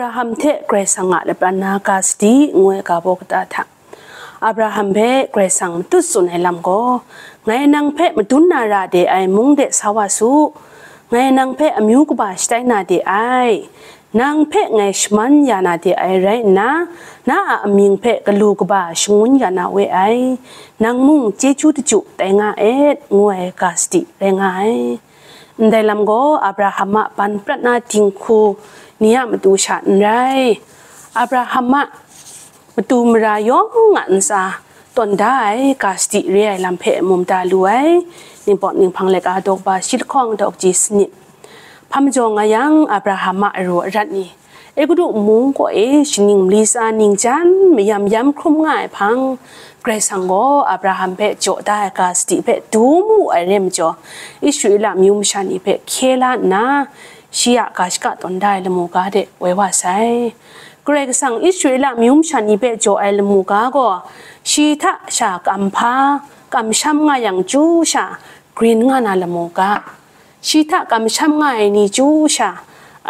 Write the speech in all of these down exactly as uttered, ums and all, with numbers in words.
Abraham hte Karai Kasang a lapran na ga sadi ngu ai ga baw kata hta, Abraham hpe Karai Kasang matut tsun ai lam gaw, ngai nang hpe madun na ra de ai mung de sa wa su, ngai nang hpe amyu kaba shatai na de ai, nang hpe ngai shaman ya na de ai rai nna, na a amying hpe galu kaba shangun ya na we ai, nang mung chyeju daju tai nga et, ngu ai ga sadi rai nga ai. Ndai lam gaw Abraham a ban prat na dinghku ni a matu sha n rai, Abraham a matu mara yawng a ntsa tawn da ai ga sadi re ai lam hpe mu mada lu ai. Ningpawt Ninghpang laika daw kaba shi lahkawng daw kaji sanit. Hpa majaw nga yang, Abraham a aru arat ni, Egutu mung kaw e shaning mali tsa ningjan mayam yam hkrum nga ai hpang, Karai Kasang gaw Abraham hpe jaw da ai ga sadi hpe dum wu ai re majaw, Israela amyu masha ni hpe hkye la nna, shi a ga shaka tawn da ai lamu ga de woi wa sai. Karai Kasang Israela amyu masha ni hpe jaw ai lamu ga gaw, shi hta sha kamhpa, kamsham nga yang chyu sha, grin nga na lamu ga, shi hta kamsham nga ai ni chyu sha,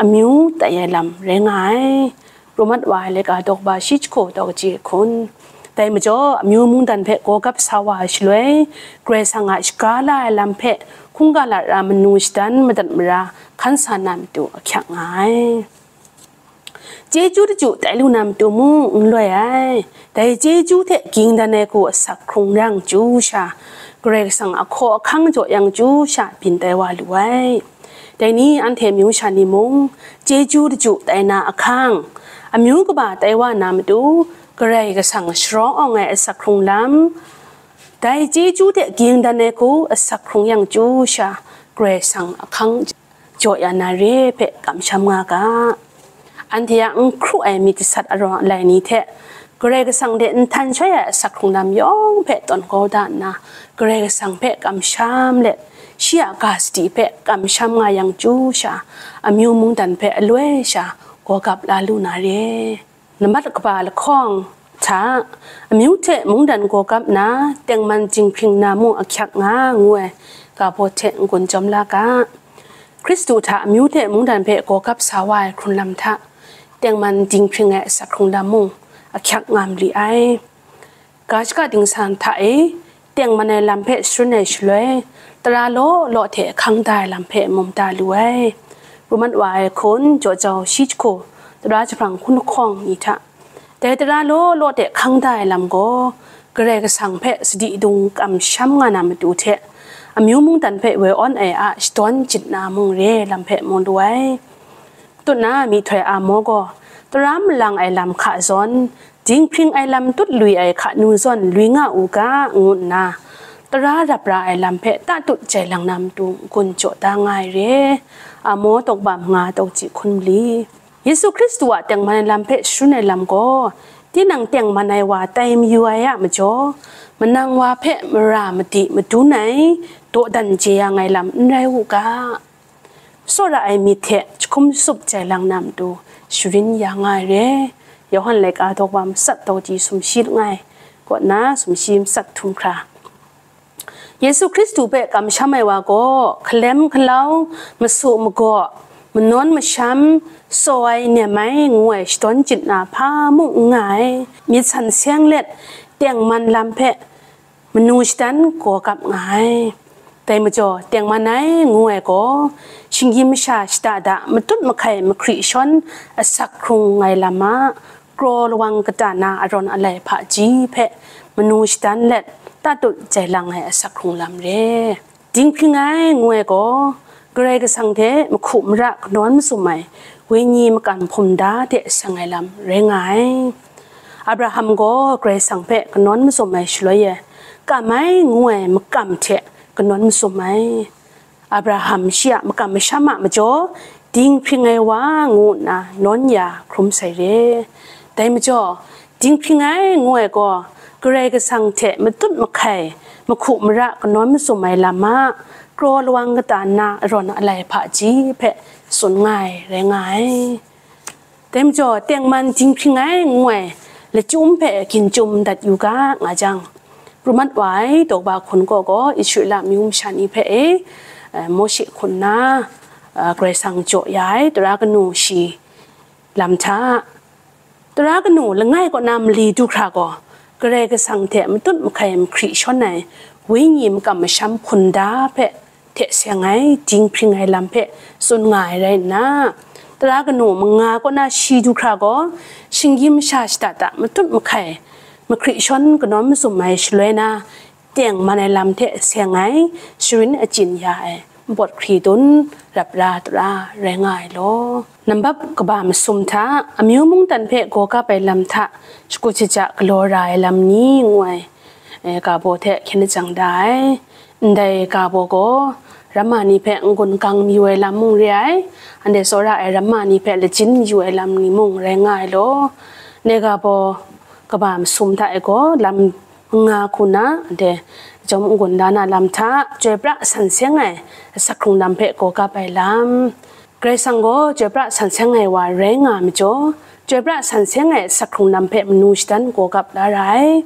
amyu tai ai lam rai nga ai. Rawt mat wa ai laika daw kaba shi jahku daw kaji hkun. Dai majaw, amyu mungdan hpe gawgap sa wa ai shaloi, Karai Kasang a shaga la ai lam hpe hkungga lara manu shadan madat mara hkan sa na matu ahkyak nga ai. Chyeju daju tai lu na matu mung n loi ai. Dai chyeju hte ging dan ai hku asak hkrung yang chyu sha, Karai Kasang a hkaw ahkang jaw yang chyu sha byin tai wa lu ai. Dai ni anhte amyu sha ni mung, chyeju daju tai na ahkang, amyu kaba tai wa na matu, Karai Kasang sharawng awng ai asak hkrung lam, dai chyeju hte ging dan ai hku asak hkrung yang chyu sha, Karai Kasang ahkang jaw ya na re hpe kamsham nga ga. Anhte a n hkru ai myit gasat arawn alai ni hte, Karai Kasang de nhtan shoi ai asak hkrung lam yawng hpe tawn kau da nna, Karai Kasang hpe kamsham let, shi a ga sadi hpe kamsham nga yang chyu sha, amyu mungdan hpe aloi sha gawgap la lu na re. Nambat kaba lahkawng hta, amyu hte mungdan gawgap na, tengman dinghpring na mung ahkyak nga, ngu ai ga baw hte n-gun jawm la ga. Hkristu hta amyu hte mungdan hpe gawgap sa wa ai hkrun lam hta, tengman dinghpring ai asak hkrung lam mung ahkyak nga mali ai. Ga shaka dingsa hta e, tengman ai lam hpe sharun ai shaloi, tara law law hte hkang da ai lam hpe mu mada lu ai. Rawt mat wa ai hkun, jaw jau shi jahku, tara jahprang hkun lahkawng ni hta, dai tara law law hte hkang da ai lam gaw, Karai Kasang hpe sadi dung kamsham nga na matu hte, amyu mungdan hpe woi awn ai a shadawn jit na mung re ai lam hpe mu lu ai. Tut na myihtoi Amo gaw, tara malang ai lam hka zawn, dinghpring ai lam tut lui ai hka nu zawn lui nga u ga, ngu nna, tara rap ra ai lam hpe tatut jai lang na matu n-gun jaw da nga ai re. Amo daw kaba manga daw kaji hkun mali. Yesu Hkristu a tengman ai lam hpe sharun ai lam gaw, tinang tengman ai wa tai mayu ai a majaw, manang wa hpe mara madi madun ai, dawdan jeyang ai lam n rai u ga. Tsawra ai myit hte jahkum tsup jai lang na matu sharin ya nga ai re. Yawhan laika daw kaba matsat daw kaji sumshi langai kaw nna sumshi matsat htum hkra. Yesu Hkristu hpe kamsham ai wa gaw, hkalem hkalau, masu magaw, manawn masham, tsaw ai nem ai ngu ai shadawn jit na hpa mung n nga ai, myit san seng let, tengman lam hpe manu shadan gawgap nga ai. Dai majaw, tengman ai ngu ai gaw, shinggyim masha shada da matut mahkai mahkri shawn asak hkrung ai lam a, kraw lawang kata na arawn alai hpaji hpe manu shadan let, tatut jai lang ai asak hkrung lam re. Dinghpring ai ngu ai gaw, Karai Kasang hte mahku mara kanawn mazum ai wenyi makan hpum da de seng ai lam rai nga ai. Abraham gaw Karai Kasang hpe kanawn mazum ai shaloi e, kam ai ngu ai makam hte kanawn mazum ai. Abraham shi a makam masham a majaw, dinghpring ai wa ngu nna nawn ya hkrum sai re. Dai majaw, dinghpring ai ngu ai gaw, Karai Kasang hte matut mahkai, mahku mara kanawn mazum ai lam a, kraw lawang kata nna arawn alai hpaji hpe tsun nga ai rai nga ai. Dai majaw, tengman dinghpring ai ngu ai lachyum hpe ginchum dat yu ga, nga jang, rawt mat wa ai daw kaba hkun kaw gaw, Israela amyu masha ni hpe e, eh, Mawshe hkun nna, eh, Karai Kasang jaw ya ai tara kanu shi, Lam hta, tara kanu langai kaw na mali du hkra gaw, Karai Kasang hte matut mahkai mahkri shawn ai Wenyi makam masham hkunda hpe hte seng ai dinghpring ai lam hpe tsun nga ai rai nna, tara kanu manga kaw na shi du hkra gaw, shinggyim masha shada da matut mahkai mahkri shawn kanawn mazum ai shaloi na, teng man ai lam hte seng ai sharin achyin ya ai npawt hkri dun rap ra tara rai nga ai law. Nambap kaba masum hta, amyu mungdan hpe gaw kap ai lam hta shakut shaja galaw ra ai lam ni ngu ai, e, ga baw hte hkyen lajang da ai. Ndai ga baw gaw, ramma ni hpe n-gun gang mayu ai lam mung re ai, anhte tsawra ai ramma ni hpe lajin mayu ai lam ni mung rai nga ai law. Ndai ga baw kaba masum hta e gaw, lam nga hku na, anhte jawm n-gun da na lam hta, chyoi pra san seng ai asak hkrung lam hpe gaw kap ai lam. Karai Kasang gaw chyoi pra san seng ai wa rai nga ai majaw, chyoi pra san seng ai asak hkrung lam hpe manu shadan gaw kap la ra ai.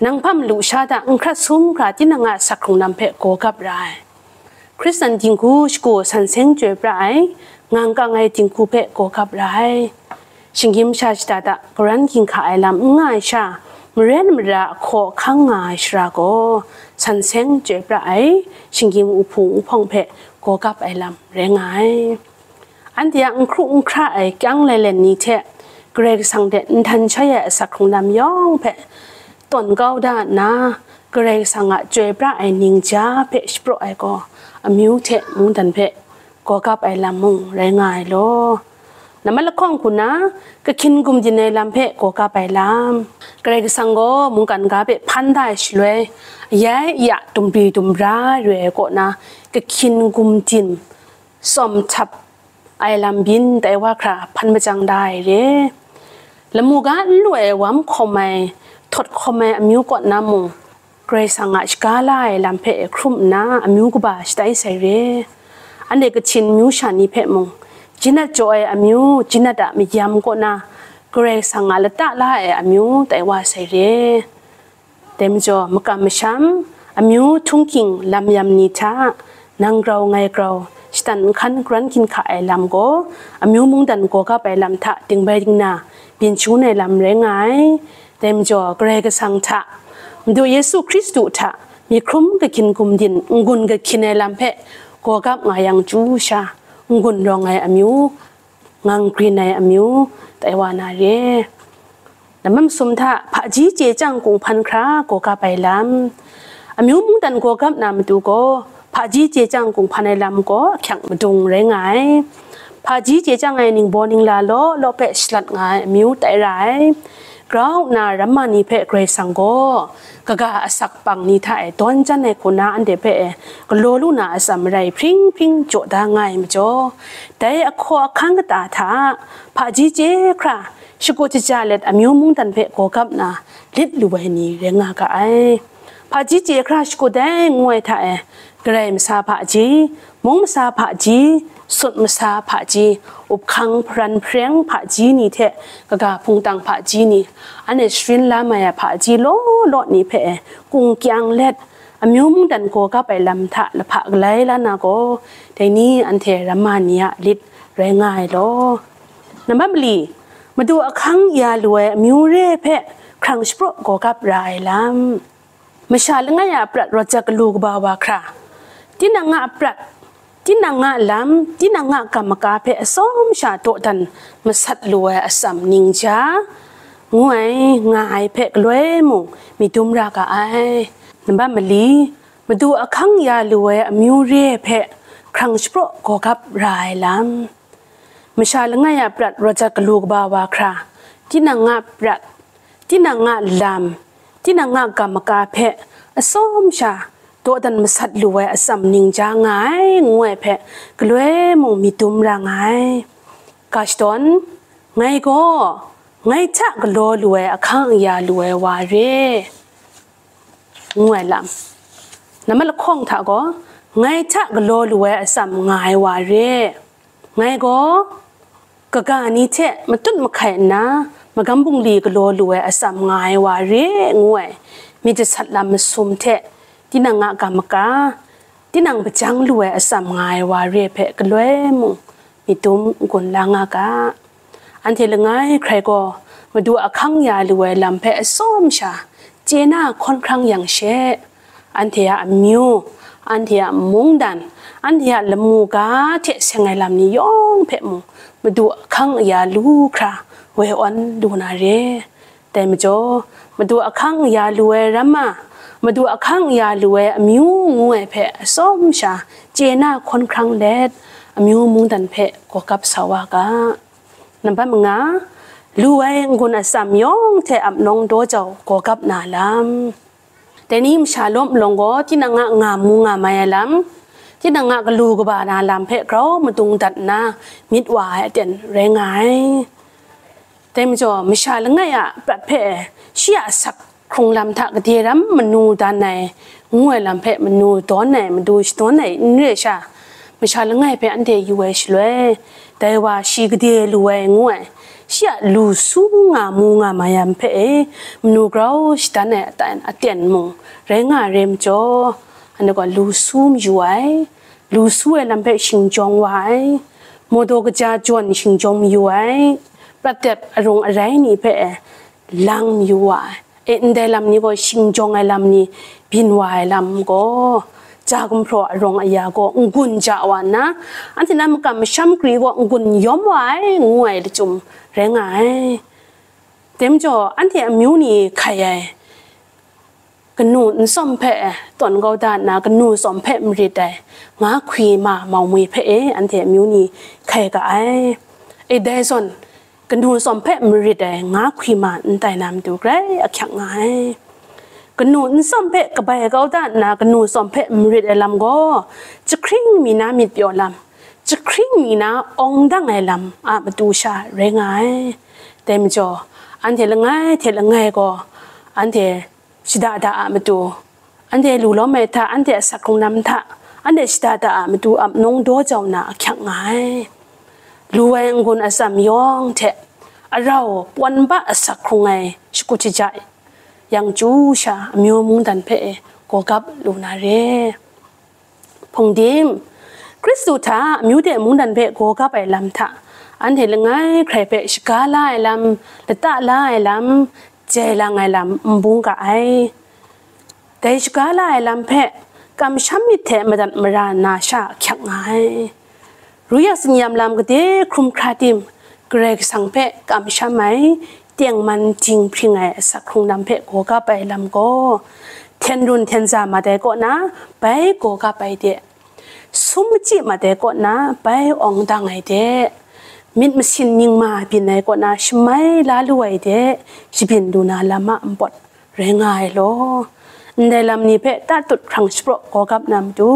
Nang hpa malu sha da, n hkrat sum hkra tinang a asak hkrung lam hpe gaw kap ra ai. Hkristan dinghku shagu san seng chyoi pra ai, ngang kang ai dinghku hpe gaw kap ra ai. Shinggyim masha shada da, karan ginhka ai lam n nga ai sha, maren mara ahkaw ahkang nga ai shara gaw, san seng chyoi pra ai, shinggyim uhpung uhpawng hpe gaw kap ai lam rai nga ai. Anhte a n hkru n hkra ai kyang lailen ni hte Karai Kasang hte nhtan shai ai asak hkrung lam yawng hpe tawn kau da nna, Karai Kasang a chyoi pra ai ningja hpe shapraw ai gaw, amyu hte mungdan hpe gaw kap ai lam mung rai nga ai law. Nammat lahkawng hku na, kahkyin gumdin ai lam hpe gaw kap ai lam. Karai Kasang gaw mungkan ga hpe hpan da ai shaloi, ayai aya dumri dumra re ai kaw na, kahkyin gumdin tsawm htap ai lam byin tai wa hkra hpan majang da ai re. Lamu ga n lu ai wam hkawm ai, htawt hkawm ai amyu kaw na mung, Karai Kasang a shaga la ai lam hpe hkrum nna amyu kaba shatai sai re. Anhte Kachin amyu sha ni hpe mung, jinat jaw ai amyu, jinat a mayam kaw na, Karai Kasang a lata la ai amyu tai wa sai re. Dai majaw, makam masham, amyu htunghking lam yam ni hta, nang grau ngai grau, shatan nhkan karan ginhka ai lam gaw, amyu mungdan gaw kap ai lam hta dingbai dingna, byin shangun ai lam rai nga ai. Dai majaw, Karai Kasang hta, Madu Yesu Hkristu hta, myit hkrum kahkyin gumdin n-gun kahkyin ai lam hpe gaw kap nga yang chyu sha, n-gun rawng ai amyu, ngang grin ai amyu, tai wa na re. Namam sum hta, hpaji chye chyang kung hpan hkra gaw kap ai lam. Amyu mungdan gaw kap na matu gaw, hpaji chye chyang kung hpan ai lam gaw ahkyak madung rai nga ai. Hpaji chye chyang ai ningbaw ningla law law hpe shalat nga ai amyu tai ra ai. Grau nna ramma ni hpe Karai Kasang gaw, kaga asak pang ni hta e dawn jan ai hku na anhte hpe e galaw lu na atsam marai hpring hpring jaw da nga ai majaw, dai ahkaw ahkang kata hta hpaji chye hkra, shakut shaja let amyu mungdan hpe gaw kap na lit lu ai ni rai nga ga ai. Hpaji chye hkra shakut ai ngu ai hta e, Karai masa hpaji, mung masa hpaji, sut masa hpaji, uphkang hparan hpareng hpaji ni hte kaga hpungtang hpaji ni, anhte sharin la mai ai hpaji law law ni hpe kung kyang let, amyu mungdan gaw kap ai lam hta lahpa galai la na gaw, dai ni anhte ramma ni a lit rai nga ai law. Nambat mali, Madu ahkang ya lu ai amyu re hpe hkrang shapraw gaw kap ra ai lam. Masha langai a prat rawt jat galu kaba wa hkra, tinang a prat, tinang a lam, tinang a kam maka hpe atsawm sha dawdan masat lu ai atsam ningja, ngu ai, nga ai hpe galoi mung myit dum ra ga ai. Nambat mali, Madu ahkang ya lu ai amyu re hpe hkrang shapraw gaw kap ra ai lam. Masha langai a prat rawt jat galu kaba wa hkra, tinang a prat, tinang a lam, tinang a kam maka hpe atsawm sha dawdan masat lu ai atsam ningja nga ai, ngu ai hpe galoi mung myit dum ra nga ai. Ga shadawn, ngai gaw, ngai hta galaw lu ai ahkang aya lu ai wa re, ngu ai lam. Nambat lahkawng hta gaw, ngai hta galaw lu ai atsam nga ai wa re. Ngai gaw, kaga ni hte matut mahkai nna, magam bungli galaw lu ai atsam nga ai wa re, ngu ai, myit jasat lam masum hte, tinang a kam maka, tinang hpajang lu ai atsam nga ai wa re hpe galoi mung, myit dum n-gun la nga ga. Anhte langai hkrai gaw Madu ahkang ya lu ai lam hpe atsawm sha chye na hkawn hkrang yang she, anhte a amyu, anhte a mungdan, anhte a lamu ga hte seng ai lam ni yawng hpe mung Madu ahkang ya lu hkra woi awn lu na re. Dai majaw, Madu ahkang ya lu ai ramma, Madu ahkang ya lu ai amyu ngu ai hpe atsawm sha chye na hkawn hkrang let, amyu mungdan hpe gawgap sa wa ga. Nambat manga, lu ai n-gun atsam yawng hte ap nawng daw jau gawgap na lam. Dai ni masha lawm nlawng gaw, tinang a nga mu nga mai ai lam, tinang a galu kaba na lam hpe grau madung dat nna myit wa ai aten rai nga ai. Dai majaw, masha langai a prat hpe shi a asak hkrung lam hta gade ram manu dan ai, ngu ai lam hpe manu dawn ai, madu shadawn ai n re sha, masha langai hpe anhte yu ai shaloi, dai wa shi gade lu ai ngu ai, shi a lu su nga mu nga ma yan hpe e, manu grau shadan ai aten, aten mung rai nga ai re majaw, anhte gaw lu su mayu ai, lu su ai lam hpe shingjawng wa ai, mawdaw kaja jawn shingjawng mayu ai, prat dep arung arai ni hpe lang mayu wa ai. E, ndai lam ni gaw shingjawng ai lam ni byin wa ai lam gaw, ja gumhpraw arawng aya gaw n-gun ja wa nna, anhte na makam masham gari gaw n-gun yawm wa ai, ngu ai lachyum rai nga ai. Dai majaw, anhte amyu ni hkai ai, kanu nsawm hpe tawn kau da nna, kanu tsawm hpe marit ai, nga hkwi ma mau mi hpe e, anhte amyu ni hkai ga ai. E, dai zawn, kanu tsawm hpe marit ai nga hkwi ma n tai na matu grai ahkyak nga ai. Kanu nsawm hpe kabai kau da nna kanu tsawm hpe marit ai lam gaw, jahkring mi na myit pyaw lam, jahkring mi na awng dang ai lam a matu sha rai nga ai. Dai majaw, anhte langai hte langai gaw, anhte shada da a matu, anhte lu lawm ai hta, anhte asak hkrung lam hta, anhte shada da a matu ap nawng daw jau na ahkyak nga ai. Lu ai n-gun atsam yawng hte, arau pawn ba asak hkrung ai shakut shaja yang chyu sha, amyu mungdan hpe gawgap lu na re. Hpungdim, Hkristu hta amyu de mungdan hpe gawgap ai lam hta, anhte langai hkrai hpe shaga la ai lam, lata la ai lam, jai lang ai lam n bung ga ai. Dai shaga la ai lam hpe kamsham myit hte madat mara na sha ahkyak nga ai. Ru yak tsinyam lam gade hkrum hkra tim, Karai Kasang hpe kamsham ai, tengman dinghpring ai asak hkrung lam hpe gawgap ai lam gaw, hten run hten za mat ai kaw na bai gawgap ai de, sum machyi mat ai kaw na bai awng dang ai de, myit masin nyingma byin ai kaw na shamai la lu ai de, shabyin lu na lam a npawt rai nga ai law. Ndai lam ni hpe tatut hkrang shapraw gawgap na matu,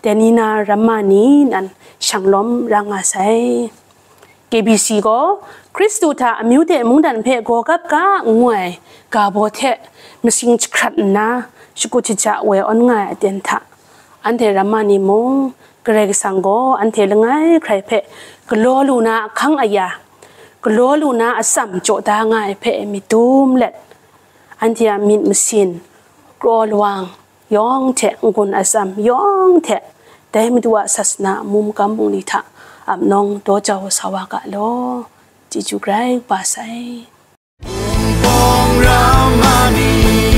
dai ni na ramma ni nan shang lawm ra nga sai. K B C gaw, Hkristu hta amyu de mungdan hpe gawgap ga ngu ai ga baw hte masing jahkrat nna, shakut shaja woi awn nga ai aten hta, anhte ramma ni mung, Karai Kasang gaw anhte langai hkrai hpe galaw lu na ahkang aya, galaw lu na atsam jaw da nga ai hpe myit dum let, anhte a myit masin, kraw lawang yawng hte n-gun atsam yawng hte dai Madu a sasana amu magam bungli hta ap nawng daw jau sa wa ga law. Chyeju grai kaba sai. Bawng ram ma ni.